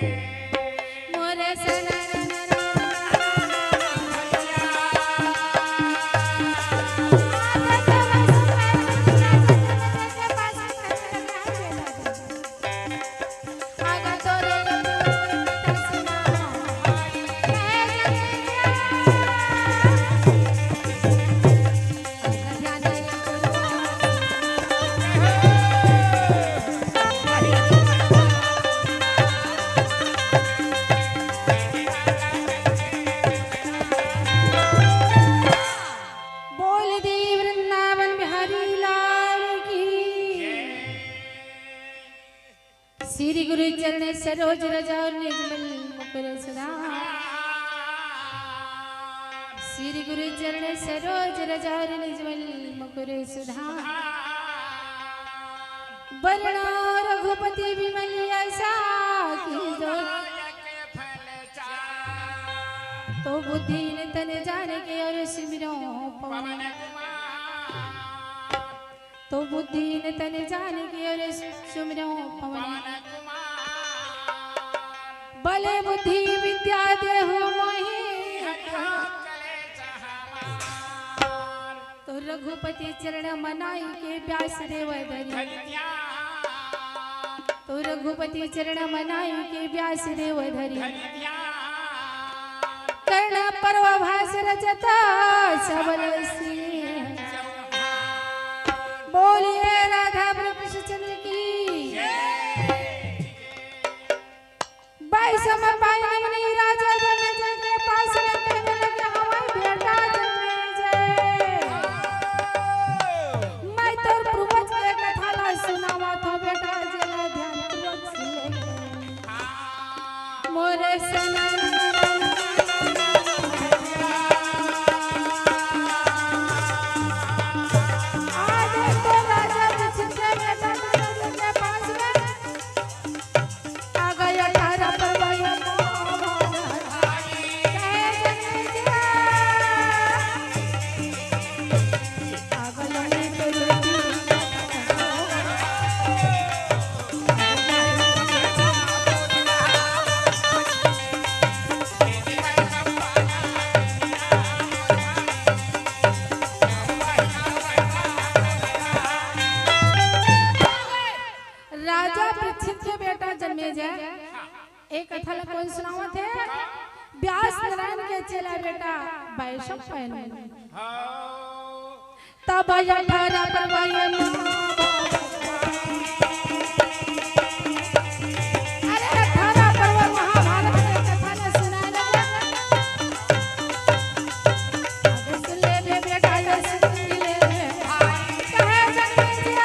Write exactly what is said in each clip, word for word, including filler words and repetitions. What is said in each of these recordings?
मोरे सनन बोल दी वृंदावन बिहारी लाल की। श्री गुरु चरण सरोज रज और निजमन मुकुर सुधार। श्री गुरु चरण सरोज रज और निजमन मुकुर सुधार। वरणो रघुपति विमल यशा की जो। तो बुद्धिहीन तन जान के और सुमिरो पवन। तो बुद्धिहीन तन जान के और सुमिरो पवन। बल बुद्धि विद्या देहु मोहि। तो रघुपति चरण मनाई के व्यास देव धरी। तो रघुपति चरण मनाई के व्यास देव धरी। कर्ण पर्व भास रचत सबल सिंह। बोलिए राधा कृष्ण चंद्र की। बाईस में पाई मुनि राजा जन्मेजय के पास में कहने लगे, हमारे बेटा जन्मेजय, मैं तोर पूर्वज के कथा ला सुनावत हँव बेटा, जेला ध्यानपूर्वक सुन ले। मोर सनन आज तो राजा पृथ्वी के बेटा जन्मेजय के पास में राजा परीक्षित के बेटा जन्मेजय। ए कथा ला कोन सुनावत हे? व्यास नारायण के चेला बेटा वैशंपायन मुनि। हाँ। तब अठारह पर्व ये अरे अठारह पर्व महाभारत के कथा ला सुनाए लगे। अबे सुन ले बे बेटा, ये सुन ले बे। कहे जन्मेजय।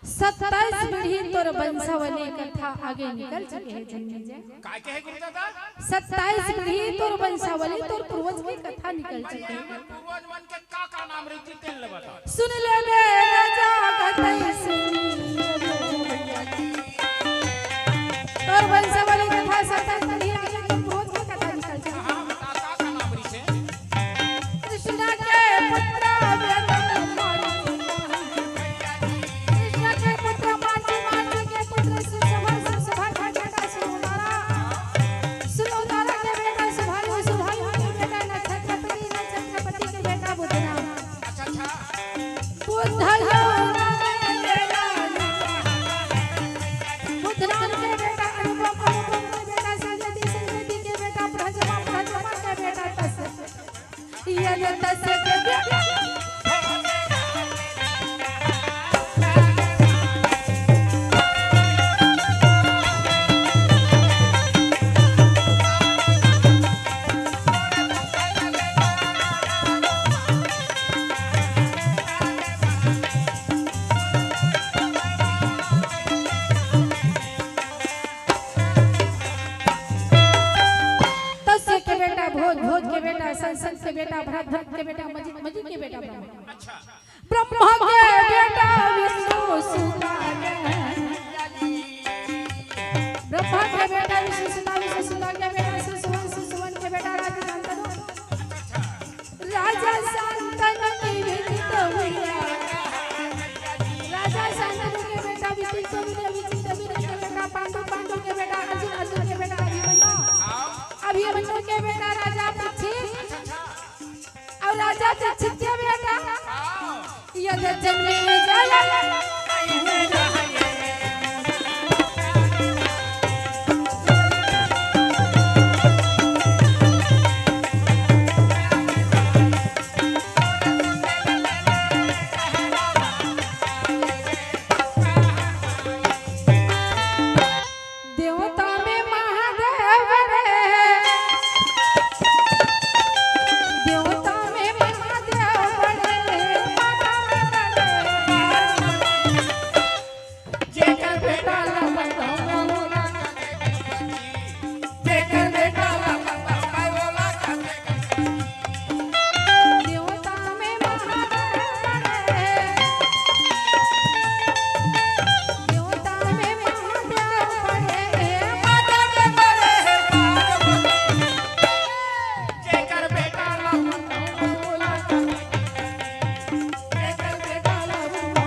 सत्ताईस पीढ़ी तोर वंशावली कथा आगे निकल चुके हे जन्मेजय। काय कहे गुरुदादा? सत्ताईस पीढ़ी तोर वंशावली, तोर पूर्वज के कथा निकल चुके हे। पूर्वज मन के का का नाम रहिथे, तेन ल बता। सुन ले बे राजा गतई सुन। तोर वंशावली कथा सत्ताईस पीढ़ी आगे तोर पूर्वज के कथा निकल चुके हे। हाँ, बता, का का नाम रहिथे? कृष्ण के पुत्र वेदन मांझी, कृष्ण के पुत्र मांझी, मांझी के पुत्र सुरसभा, सुरसभा के बेटा सुरउतारा, सुरउतारा के बेटा सुभालु, सुभालु के बेटा नक्षत्रपति, नक्षत्रपति के बेटा बुधनाम। अच्छा, अच्छा। बुधनाम, बुधनाम के बेटा अनुपम, अनुपम के बेटा संजति, संजति के बेटा प्रजमा, प्रजमा के बेटा तस। देवता में महादेव बड़े, देवता में महादेव बड़े, माता में बड़े। जेकर बेटा ला बताऊं, जेकर बेटा ला बताऊं, देवता में महादेव बड़े, देवता में महादेव बड़े, माता में बड़े। जेकर बेटा ला बताऊं, जेकर बेटा ला बताऊं,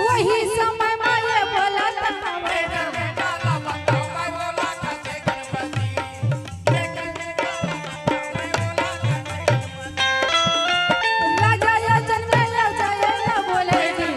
वही समय मा ये बोलत हवय। राजा या जन्मे या जाए ना बोले जी।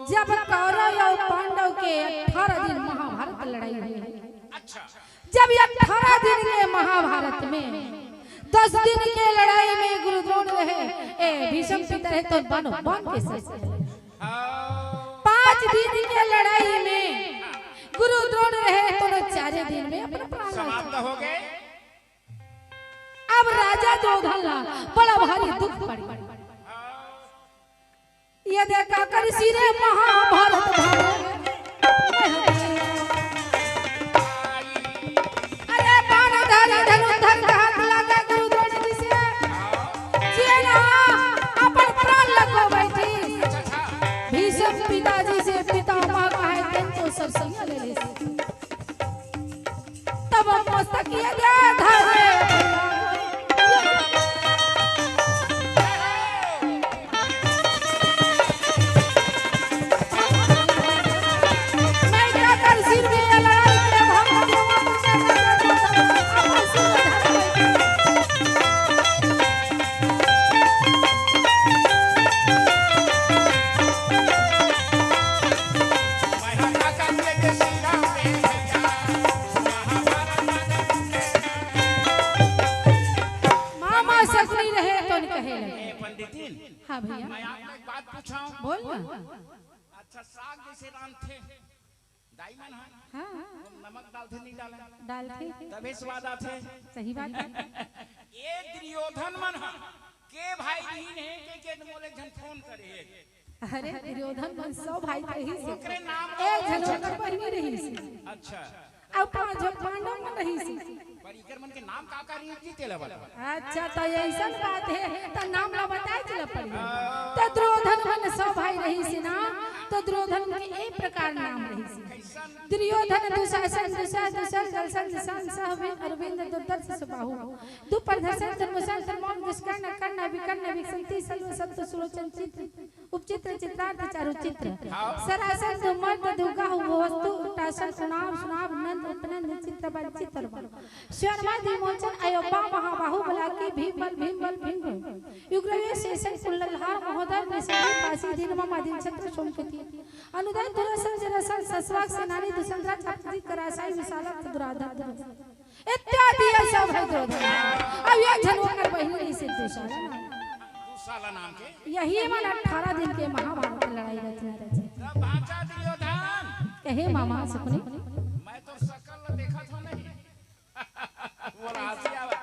जब कौरव अउ पांडव के अठारह दिन महाभारत लड़ाई हुई, अच्छा। जब ये अठारह दिन के महाभारत में दस दिन के लड़ाई में गुरु द्रोण रहे, ए, भीष्म पिता रहे तो बानो बान के सर से। पांच दिन के लड़ाई में गुरु द्रोण रहे तो न चारे दिन में अपना प्राण समाप्त हो गए। अब राजा दुर्योधन ला बड़ा भारी दुख पड़ गया। ये देखा कर सिरे महाभारत भाई। अरे बाण धर धनुधर हाथ लगा गुरु द्रोण जी से। जे ना अपन प्राण लगो बैठी। भीष्म पिताजी से पितामह कहे तेन तो सब सैया ले ले। तब मस्तक ये दे धरे। मैं क्या कर सिर में ये लड़ाई के भाग देवा तो क्या कर देवा? अपन सिर में धरे। मामा सकनी रहे तो न कहे लगे। ए पंडितिन, हाँ भैया। मैं आपसे एक बात पूछाऊं? बोल ना। अच्छा, साग जैसे रांधथे, दाई मन ह हाँ, हाँ। नमक डालथे, नहीं डाले? डालथे। तभे स्वाद आथे। सही बात है। ए दुर्योधन मन ह के भाई नहीं हे के, के मोले झन फोन करे हे। अरे दुर्योधन मन सौ भाई रहिस हे। ओकरे नाम एक झन ओकर बहिनी रहिस हे। अच्छा। अउ पांच झन पांडव मन रहिस हे। इकर मन के नाम का का रहिस जी, तेला बता। अच्छा, त अइसन बात हे, त नाम ला बताए चला पड़ही। त दुर्योधन मन सौ भाई रहिस ना, त दुर्योधन के ए प्रकार नाम रहिस। दुर्योधन दुशासन, दुशा-, दुशल, जलसन, जसान, सह, अरविंद, दुर्धर्ष, सुबाहु। दुर्धर्ष, दुर्मुषण, दुर्मोध, दुष्कर्ण, कर्ण, विकर्ण, विकसंती, सल्व, सत्व, सुलोचन, चित्र, उपचित्र, चित्रार्थ, चारुचित्र। हाँ। सरासन, दुमर्द, दुगाहु, वस्तु, उट्टासन, उणाव, सुणाव, नंद, उपनंद, चित्रबल, चित्रबल। स्वयंवर, विमोचन, अयोपा, महाबाहु, बलाकी, भीमबल, भीमबल, भीम। उग्रवेश, शेषन, कुल्लधार, महोदर, नृसिंह, पासी, दीन, मम, अदिन, छत्र, सोमकेती। अनुदय, दुरासन, जरासन, सस्वाक, सेनानी, दुसंधरा, चापकजी, करासाई, विशाला, दुराधर, दुराधर। इत्यादि ये सब हे दुर्योधन। अब ये झन ओकर बहिनी रहिस दुशाला नाम। दुशाला नाम के? यही मन अठारह दिन के महाभारत लड़ाई रचना रचे। तब भांचा दुर्योधन। कहे मामा शकुनी। मैं तो सकल देखत हूँ नहीं। बोला हंसी आवा।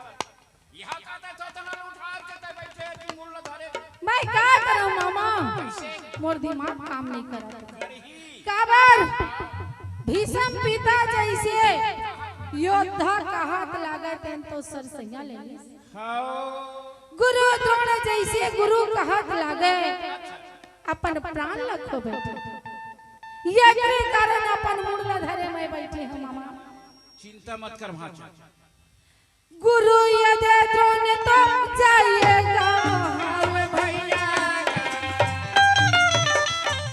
यहाँ का तो चोचला उठा के ते बैठे तू मुल्ला धरे। मैं का करूँ मामा? कैसे? मोर दिमाग काम नहीं करत। काबर? भीष्म पिता जइसे योद्धा कहत लागत हे तो सरसैया ले ले। हाँ। गुरु द्रोण जइसे गुरु कहत लागे, अपन प्राण ल खो बैठे। ये कारण अपन मुड़ ल धरे मैं बैठे हूँ मामा। चिंता मत कर भांचा। गुरु यदि द्रोण तो जाएगा, हाँ भैया,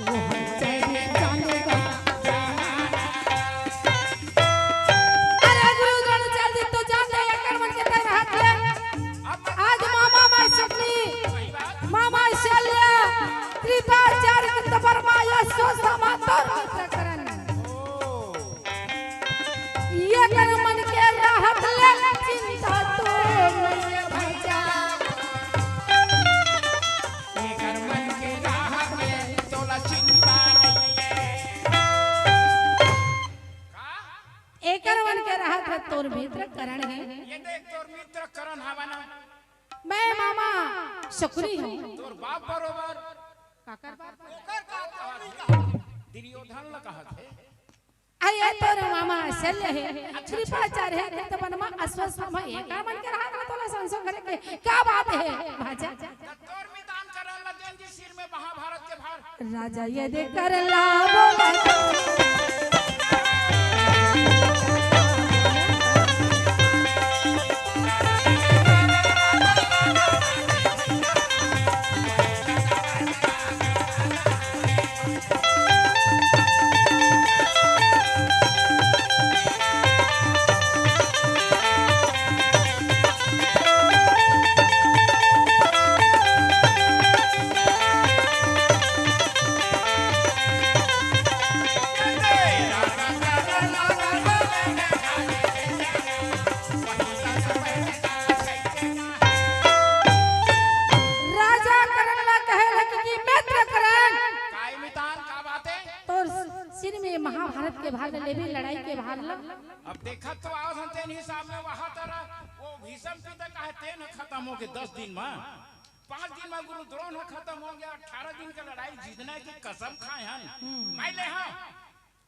वो हत्या जानेगा। अरे गुरु द्रोणाचार्य जी तो जान दे, एकर मन के तय रहत ले। आज मामा मैं सुपनी, मामा शल्य, कृपाचार्य वर्मा, ये सो समातोर प्रकरण। ये कर मन के राहत ले चिंता तो नहीं भैया। ये कर मन के राहत ले तोला चिंता नहीं है। एकर मन के राहत ले तोर मित्र करण हे। ये देख तोर मित्र करण हवा ना। मैं मामा शकुनी हूँ। तोर बाप बरोबर। काकर बाप? ओकर का दुर्योधन ल कहत हे। अरे, ये तोर मामा शल्य हे, कृपाचार्य हे, कृतवर्मा, अश्वत्थामा, ये का मन के राहत ले तोला संसो करे के, का बात हे, भांचा? तोर मितान करन ल देन जी सिर में महाभारत के भार। राजा यदि करन ला बोले तो। राजा करण ला कहे लगे कि मित्र करण। काय मितान, का बात हे? तोर सिर में महाभारत के भार ल लेबे, लड़ाई के भार ल। अब देखत तो आवत हन तेन हिसाब में वहा तरह वो भीष्म पिता का हे, तेन खतम हो गे दस दिन में। पाँच दिन में गुरु द्रोण ह खतम हो गे, अठारह दिन के लड़ाई जीतना हे कि कसम खाए हन। हम्म। मैं ले हाँ।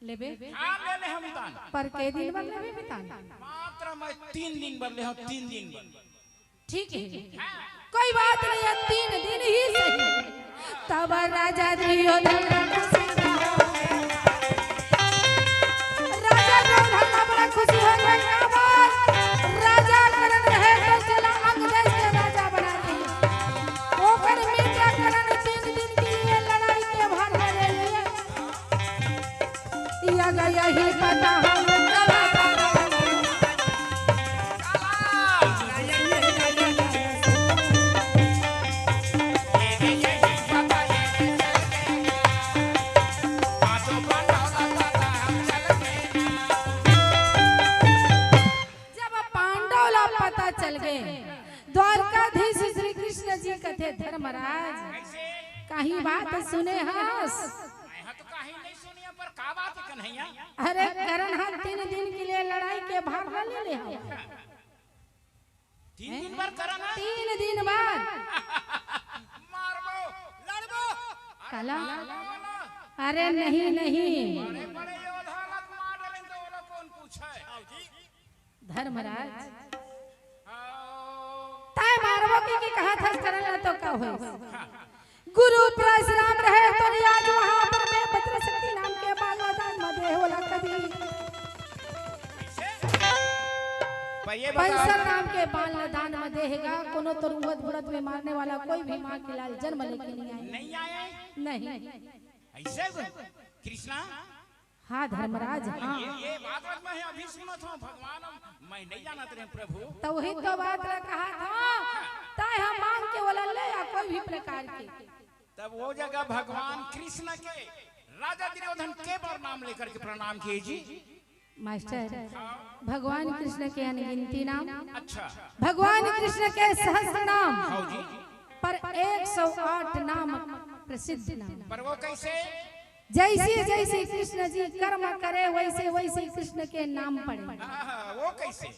लेबे? हाँ, ले ले हम दान। पर के दिन बर लेबे मितान? मात्र मैं तीन दिन बर ले हूँ, तीन दिन बर। ठीक हे, कोई बात नहीं हे, तीन दिन ही सही। तब राजा दुर्योधन, राजा दुर्योधन बड़ा खुशी हो गे। राजा करण रहे तो चला अंग देश के राजा बना दिए। ओकर मित्र करण तीन दिन के लिए लड़ाई के भार ले लिए। यग यही पता हम चला। जब पांडव ला पता चल गे, द्वारकाधीश श्री कृष्ण जी कथे, "धर्मराज, कहीं बात सुने हस?" मैं तो कहीं नहीं सुनिया, पर का बात हे कन्हैया? अरे, करण ह तीन दिन के लिए लड़ाई के भार ले ले हे। तीन दिन बर करण ह? तीन दिन बर। मारबो, लड़बो। काला? मारबो वाला। अरे नहीं, नहीं। बड़े बड़े योद्धा लग मार डरें तो वो लोग कौन पूछे? धर्मराज, के कहा था, करन ला तो का होइस? गुरु परशुराम रहे तो आज वहां पर मैं वज्र शक्ति नाम के बाल ला दान म दे होला कभी। पर ये बताओ, परशुराम के बाल ला दान म देहेगा, कोनो तो रुंगत बुड़त में मारने वाला कोई भी माँ के लाल जन्म लेके नहीं आए। नहीं आए? नहीं। ऐसे को? कृष्णा? हाँ धर्मराज, हाँ। ये, ये बात आज मैं अभी सुनत हूँ, भगवान, मैं नहीं जानत रहे प्रभु। तो वही तो बात ला कहा था, ताय हम मांग के वाला ले या कोई भी प्रकार के। तब वो जगह भगवान कृष्ण के राजा दुर्योधन के बार नाम लेकर के प्रणाम किए जी। मास्टर, भगवान कृष्ण के अनगिनती नाम, अच्छा। भगवान कृष्ण के सहस्र नाम, हाँ जी। पर एक सौ आठ नाम प्रसिद्ध नाम। पर वो कैसे? जैसे जैसे कृष्ण जी कर्म करे, वैसे वैसे कृष्ण के नाम पड़े। हाँ, हाँ, वो कैसे?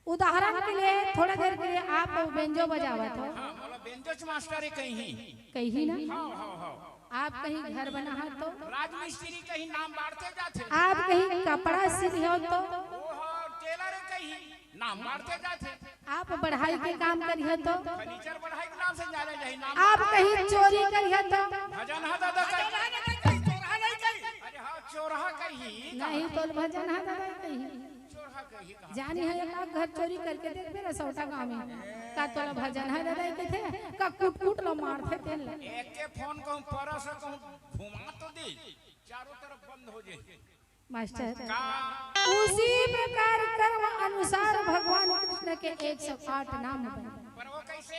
उदाहरण के लिए, थोड़ा देर के लिए आप बेंजो बजावत हो। हाँ, बोला, बेंजो च मास्टर है कहीं। कहीं ना? हाँ, हाँ, हाँ। आप कहीं घर बनाहत हो, राजमिस्त्री कहीं नाम बाढ़ते जाते। आप कहीं कपड़ा सिलहत हो, वो हाँ, टेलर है कहीं नाम बाढ़ते जाते। आप बढ़ाई के काम करिहत हो, फर्नीचर बढ़ाई के नाम से जाने जाही नाम। आप कहीं चोरी करिहत हो, भजन हा दादा कहीं। अरे हाँ, चोरहा कहीं। नहीं तो भजन हा दादा कहीं। चोरहा कहीं कहाँ? जानी है, एक आध घर चोरी करके देखबे ना सौटा गाँव में, का तोला भजन हा दादा कथे, का कुट कुट ला मारथे तेन ला। एक के फोन कहूँ परस कहूँ घुमा तो दे, चारों तरफ बंद हो जाए। मास्टर, का? उसी प्रकार कर्म अनुसार भगवान कृष्ण के एक सौ आठ नाम बने। पर वो कैसे?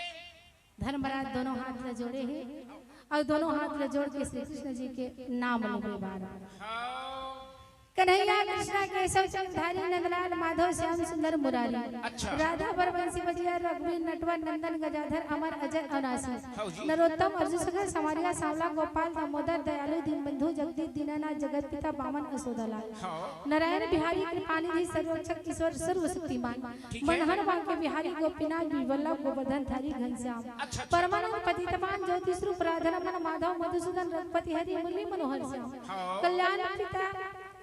धर्मराज दोनों हाथ ला जोड़े हे अउ दोनों हाथ ला जोड़ के श्री कृष्ण जी के नाम लेबे बार। हाँ। कन्हैया कृष्णा केशव चंद्रधारी नंदलाल माधव श्याम सुंदर मुरारी। अच्छा। राधा बर बंसी बजिया रघुवीर नटवर नंदन गजाधर अमर अजय अनासी। हाँ जी। नरोत्तम अर्जुन सखा संवरिया सांवला गोपाल दामोदर दयालु दीनबंधु जगदीश दीनानाथ जगत पिता बामन असोदालाल। हाँ। नारायण बिहारी कृपानिधि सर्वरक्षक ईश्वर सर्वशक्तिमान। ठीक है। मनहर बांके बिहारी गोपीनाथ वल्लभ गोवर्धन धारी घनश्याम। अच्छा, अच्छा। परमानंद पतितपावन ज्योति स्वरूप राधारमण माधव मधुसूदन रघुपति हरि मुरली मनोहर श्याम। हाँ। कल्याण पिता,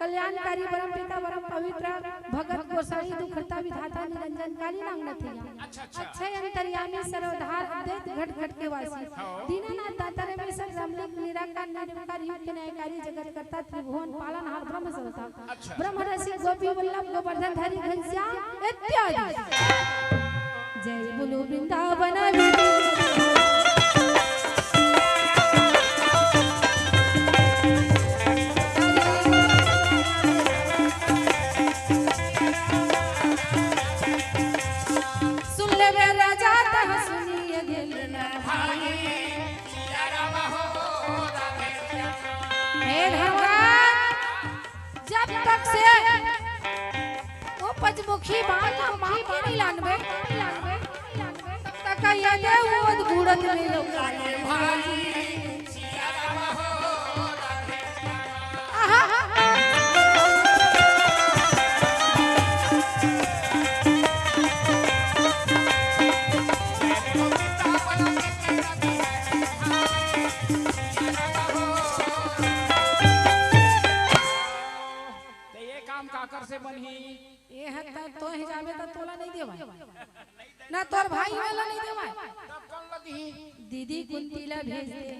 कल्याणकारी परम पिता परम पवित्र भगत गोसाई दुखहर्ता विधाता निरंजन काली नागनाथ। अच्छा, अच्छा। अक्षय अंतर्यामी सर्वधार अद्वैत घट घट के वासी। हाँ। दीनानाथ दाता रमेश्वर रमणीक निराकार निर्विकार युक्त न्यायकारी जगत कर्ता त्रिभुवन पालनहार ब्रह्म सत्ता। अच्छा। ब्रह्म रसिक गोपी वल्लभ गोवर्धन धारी घनश्याम इत्यादि। जय बोलो वृंदावन बिहारी। सुन लेबे राजा तह सुनिए गेल। हे धर्मराज, जब तक से वो पचमुखी बाण ला मांग के नहीं लानबे, तब तक ये दे वो घूरत नहीं लौटा। ते ये काम काकर से बनही? ये हत्ता तो ही जाबे त तोला नहीं देवाय, ना तोर भाई वाला नहीं देवाय। तब कौन लगी? दीदी कुंती ला भेज दे।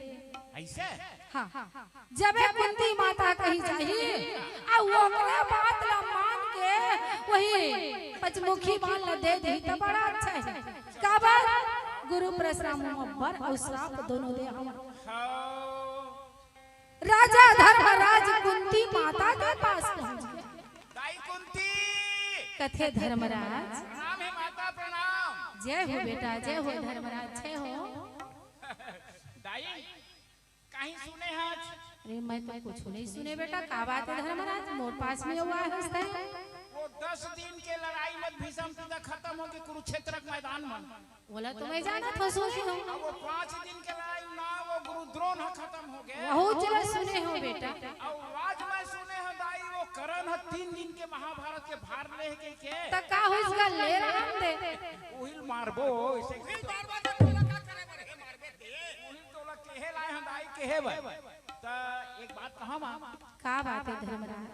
ऐसे? हाँ। जबे कुंती माता कही जाही, आ ओकरे बात ला मान के वही पचमुखी बाण ला दे दे, त बड़ा अच्छा है। काबर? गुरु परशुराम अब्बर अउ श्राप दोनों दे हवन। हाँ। राजा धर्मराज कुंती माता के पास पहुंच गए। दाई कुंती। कथे धर्मराज। प्रणाम हे माता, प्रणाम। जय हो बेटा, जय हो धर्मराज, जय हो। दाई, कहीं सुने हच? अरे, मैं तो कुछ नहीं सुने बेटा, का बात है धर्मराज, मोर पास में हुआ है उस time। वो दस दिन के लड़ाई में भीष्म पिता खत्म होके कुरुक्षेत्र के मैदान में। ओला तो मैं जानत हूँ, सुने हूँ। अब वो पाँच दिन के लड़ाई ना, वो गुरु द्रोण ह खत्म हो गए। बहुत चला सुने हो बेटा। और आज मैं सुने हूँ दाई, वो कर्ण ह तीन दिन के महाभारत के भार ले के, के। त का हो इसका ले रहा हम दे। उहिल मारबो, इसे उहिल मारबो, त तोला का करे बर हे मारबे ते? उहिल तोला केहे लाए हूँ दाई, केहे बर। त एक बात कहा माँ। का बात है धर्मराज?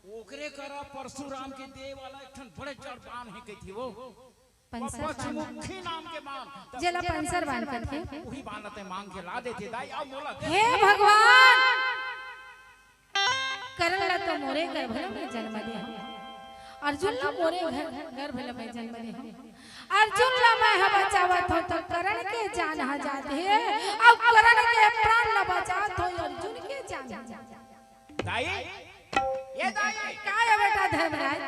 ओकरे करा परशुराम के दे वाला एक ठन बड़े जड़ बाण हे कही थी वो। पंसर बांध। पचमुखी नाम के बांध। जेला पंसर बांध कथे। उही बांध ते मांग के ला देते दाई, अब मोला दे। हे भगवान, करण ला तो मोरे गर्भ ला मैं जन्म दे हूँ, अर्जुन ला मोरे घर, गर्भ ला मैं जन्म दे हूँ। अर्जुन ला मैं ह बचावत हूँ तो करण के जान ह जात हे, अउ करण के प्राण ला बचावत हूँ, अर्जुन के जान ह जात हे। दाई, ये दाई। का हे बेटा धर्मराज?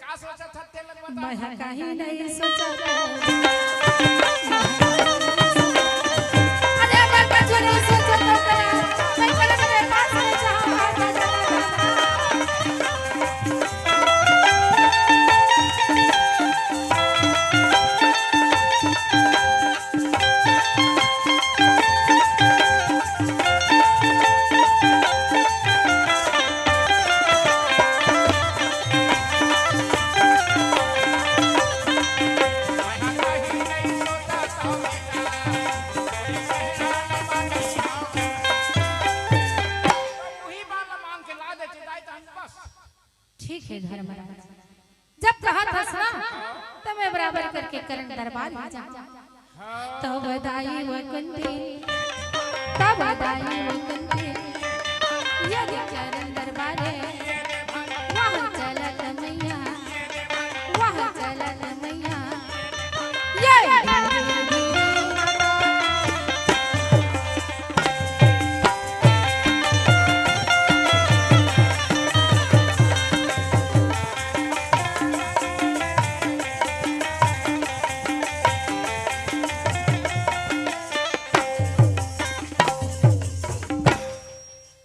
का सोचत हस तेला बता। मैं ह कहीं नहीं सोचत। अरे मैं कुछ नहीं सोचत हूँ तेरा। मैं कलम के पास में जहाँ ठीक हे धर्मराज, जब कहत हस ना, त मैं बराबर करके करण दरबार में जाहूँ। तब दाई वो कुंती, तब दाई वो कुंती, यदि करण दरबारे, वह चलत मैया, वह चलत मैया, ये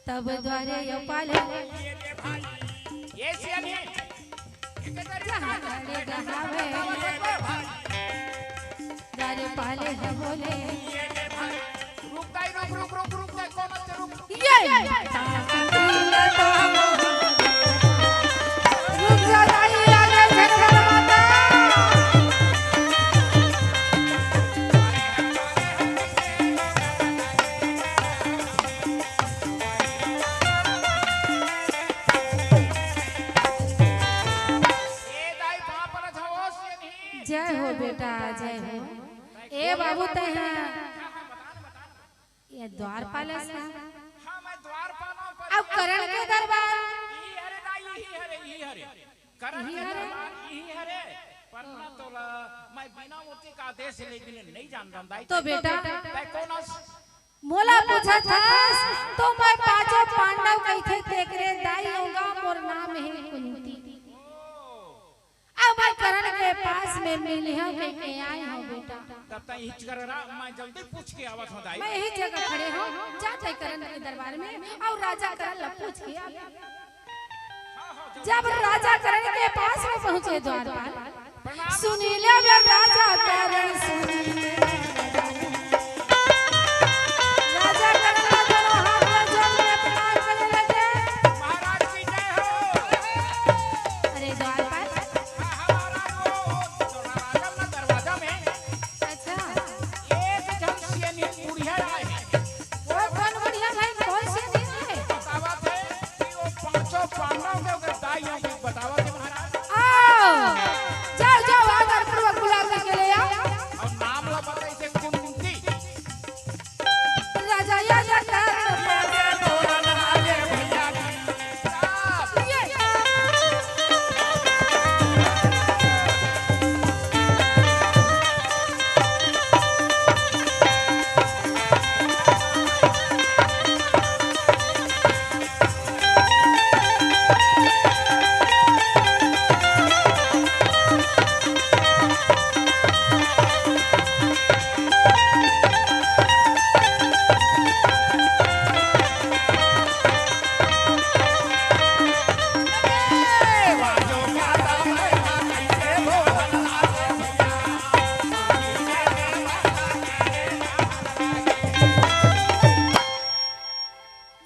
तब द्वारे यो पाले। ये सियानी। जहाँ खड़े रहावे। द्वारे पाले है बोले। रुक दाई, रुक, रुक, रुक, रुक दाई, कौन हस ते रुक? ये। रुक जा दाई, आ गए झगड़ा माता। ए दाई, पाँव परत हवं, सियानी। जय हो बेटा, जय हो। ए बाबू, तैं ह ये द्वारपाल अस का? हाँ, मैं द्वारपाल हूँ, पर अब करण के दरबार। इही हरे दाई, इही हरे, इही हरे। करण के दरबार इही हरे, पर ना तोला मैं बिना ओती का आदेश ले बिना नहीं जान रहा दाई। तो बेटा, तैं कौन हस? मोला पूछत हस, तो मैं पांचों पांडव कहिथे तेकरे दाई होगा, मोर नाम हे कुंती। अब मैं करण के पास में मिलिहा कहिके आए हूँ बेटा। तब तक हिच कर रहा, मैं जल्दी पूछ के आवत हूँ दाई। मैं यही जगह खड़े हूँ, जा तैं करण के दरबार में अउ राजा करण ला पूछ के आ। जब राजा करण के पास में पहुंचे द्वारपाल, सुनी ले बे राजा करण, सुनी ले। राजा करण ला दोनों हाथ में जोड़ के प्रणाम करे लगे। महाराज की जय हो। अरे द्वारपाल। हाँ, हाँ, महाराज, वो, वो, राजा ना दरवाजा में। अच्छा। एक झन सियानी बुढ़िया आए हे। वो कौन बुढ़िया भाई, कौन सियानी आए हे? बतावत हे कि वो पांचों पांडव के ओकर दाई हे, बतावत हे महाराज। आओ, जाओ, जाओ, आदरपूर्वक बुला करके ले आओ। अउ नाम ला बताई थे कुंती। राजा या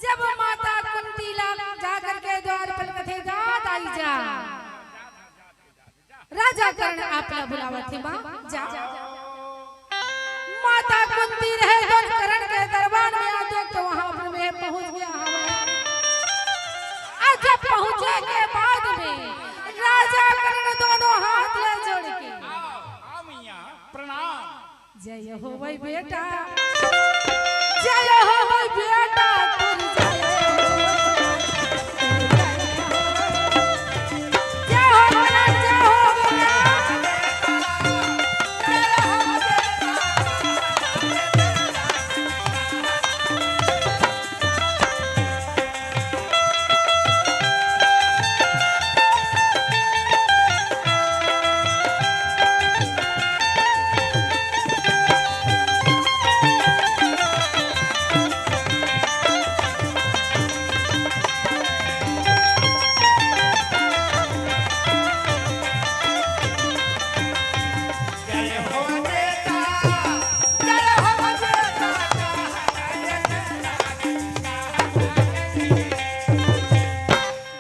जब माता कुंती ला जा करके द्वारपाल कथे, "जा दाई जा, राजा कर्ण आप ला बुलावत हे माँ, जा।" माता कुंती रहे तो कर्ण के दरबार में आते तो वहां पर में पहुंच गया हवे। अउ जब पहुंचे के बाद में राजा कर्ण दोनों हाथ ला जोड़ के, आओ, आओ जय हो भाई बेटा, जय हो भाई बेटा, तोर जय हो। जय हो बेटा, जय हो बेटा।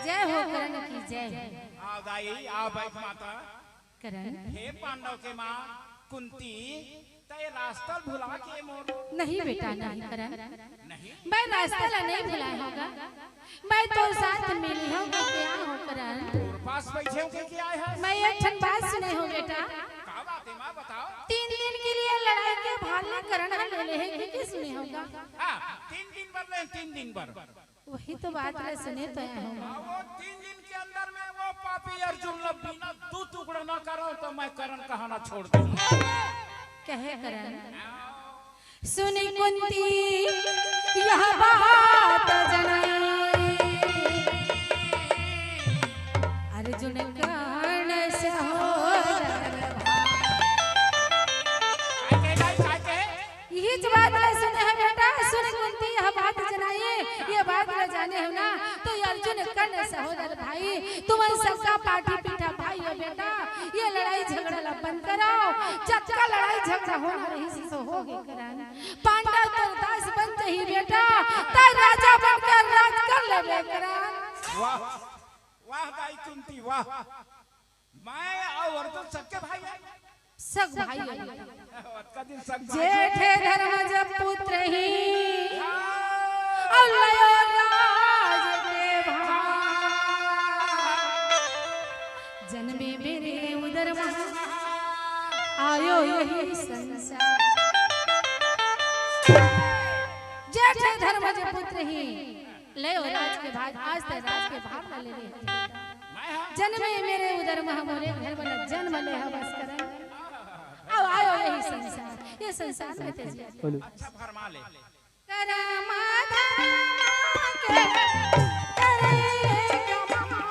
जय हो करण की जय। आ दाई, आ बैठ माता। करण। हे पांडव के माँ कुंती, तय रास्ता भुला के मोर। नहीं बेटा, नहीं करण। नहीं? मैं रास्ता ला नहीं भुलाए होगा। मैं तो साथ मिली हूँ कि क्या हो करण? तोर पास बैठे हूँ कि क्या है? मैं एक ठन बात सुने हूँ बेटा। का बात है माँ, बताओ। तीन दिन के लिए लड़ाई के भार ले करण ह ले ले हे कि, कि सुने होगा? हाँ, तीन दिन बर ले, तीन दिन बर। वही तो बात ले सुने तो आए हूँ। हाँ, वो तीन दिन के अंदर में वो पापी अर्जुन ला बिना दू टुकड़ा ना करो तो मैं करण कहना छोड़ दूँ। कहे करण। सुनी कुंती यह बात जनाई, अर्जुन कर्ण सहोदर भाई। काय के, काय के? इहीच बात ला सुने हे बेटा, सुन कुंती यह बात जनाई, ये बात ला जाने हो ना, तो ये अर्जुन कर्ण सहोदर भाई, तुमन सबका पाठी पीठा भाई हो बेटा, ये लड़ाई झगड़ा ला बंद करो, जतका लड़ाई झगड़ा होना रहिस सो हो गे करण। पांडव तोर दास बन जही बेटा, तय राजा बनकर राज कर लेबे करण। वाह, वाह दाई कुंती, वाह। मैं अउ अर्जुन सगे भाई है। सग भाई है। अतका दिन सग भाई। जेठे धर्मज पुत्र ही, अउ लयो राज के भार। जन्मे मेरे उदर महा, आयो यही संसार। जेठे धर्मज पुत्र ही, ले ओ राज के भार, आज तय राज के भार ला ले ले। मैं हाँ। जन्मे मेरे उदर महा, मोरे घर वाला जन्म ले हवस करण। अब आयो यही संसार, ये संसार में तेजी। बोलो। अच्छा फरमा ले। करम धर्म के करे कमाई।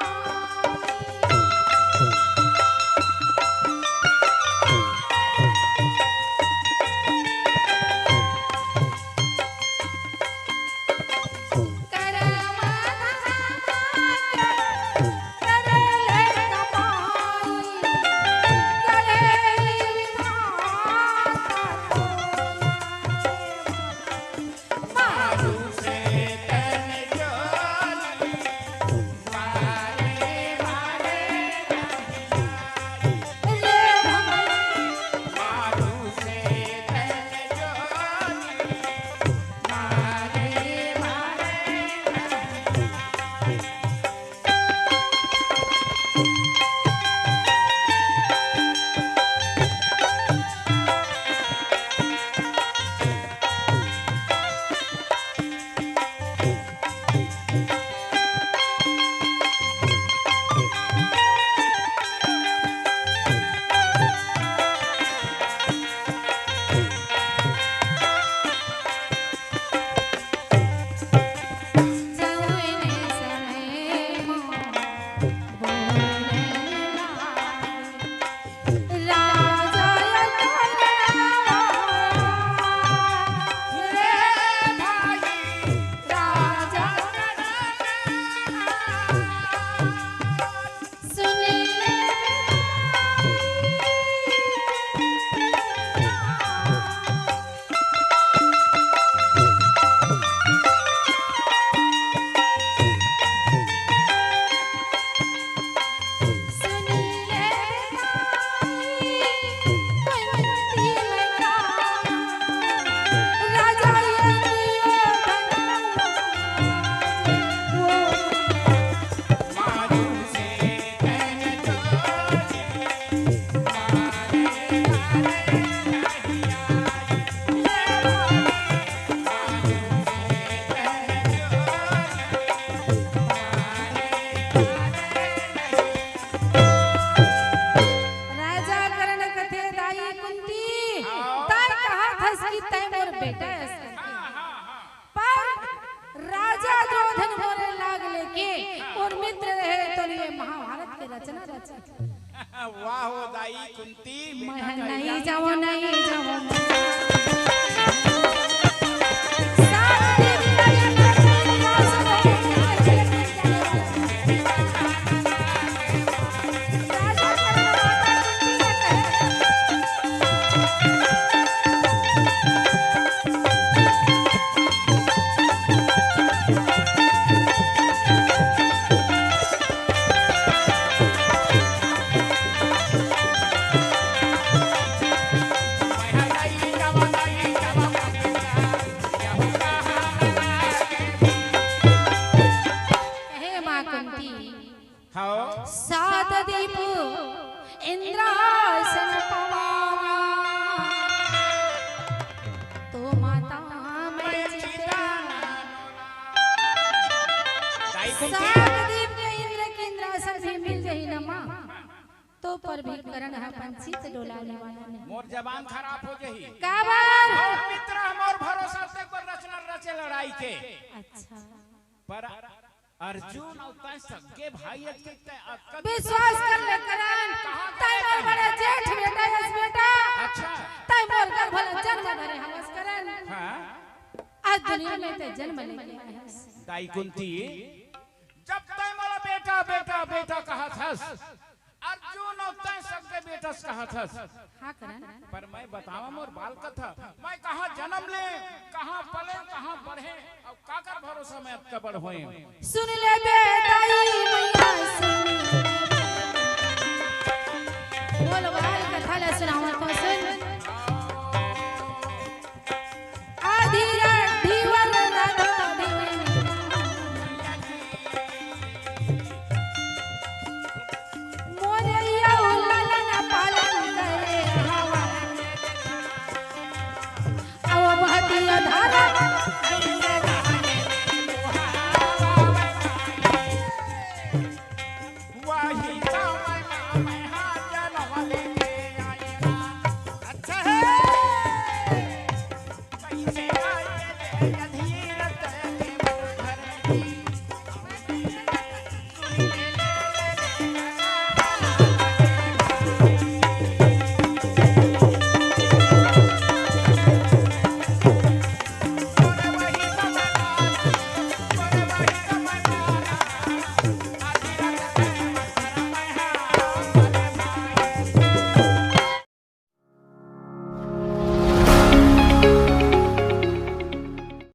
रचना रचे। वाह हो दाई कुंती, मैं नहीं जाऊं, नहीं जाऊं। सात दिन का ये हे माँ कुंती, हव। सात दीप इंद्रासन पवावा, तो माता मैं चितराना। दाई कुंती। सात दीप के इंद्र के इंद्रासन भी मिल जाही न माँ, तो पर भी करण ह अपन चित डोलाने वाला नहीं। मोर जबान खराब हो जाही। काबर? मोर मित्र ह, मोर भरोसा ते पर रचना रचे लड़ाई के। अच्छा। पर अर्जुन अउ तैं सगे भाई अस के तैं अतका विश्वास कर ले करण। कहाँ तैं मोर बड़ा जेठ बेटा हस बेटा। अच्छा। तैं मोर गर्भ ले जन्म धरे हवस करण। हाँ। आज दुनिया में तैं जन्म लेके आए हस। दाई कुंती, जब तैं मोला बेटा, बेटा, बेटा कहत हस, अर्जुन अउ तैं सगे बेटस कहत हस। हाँ करण। पर मैं बतावा मोर बाल कथा, मैं कहाँ जन्म ले, कहाँ पले, कहाँ बढ़े, अउ काकर भरोसा मैं अतका बड़ होए। सुन ले बे दाई मैया सुन। बोल बाल कथा ले सुनावा तो सुन।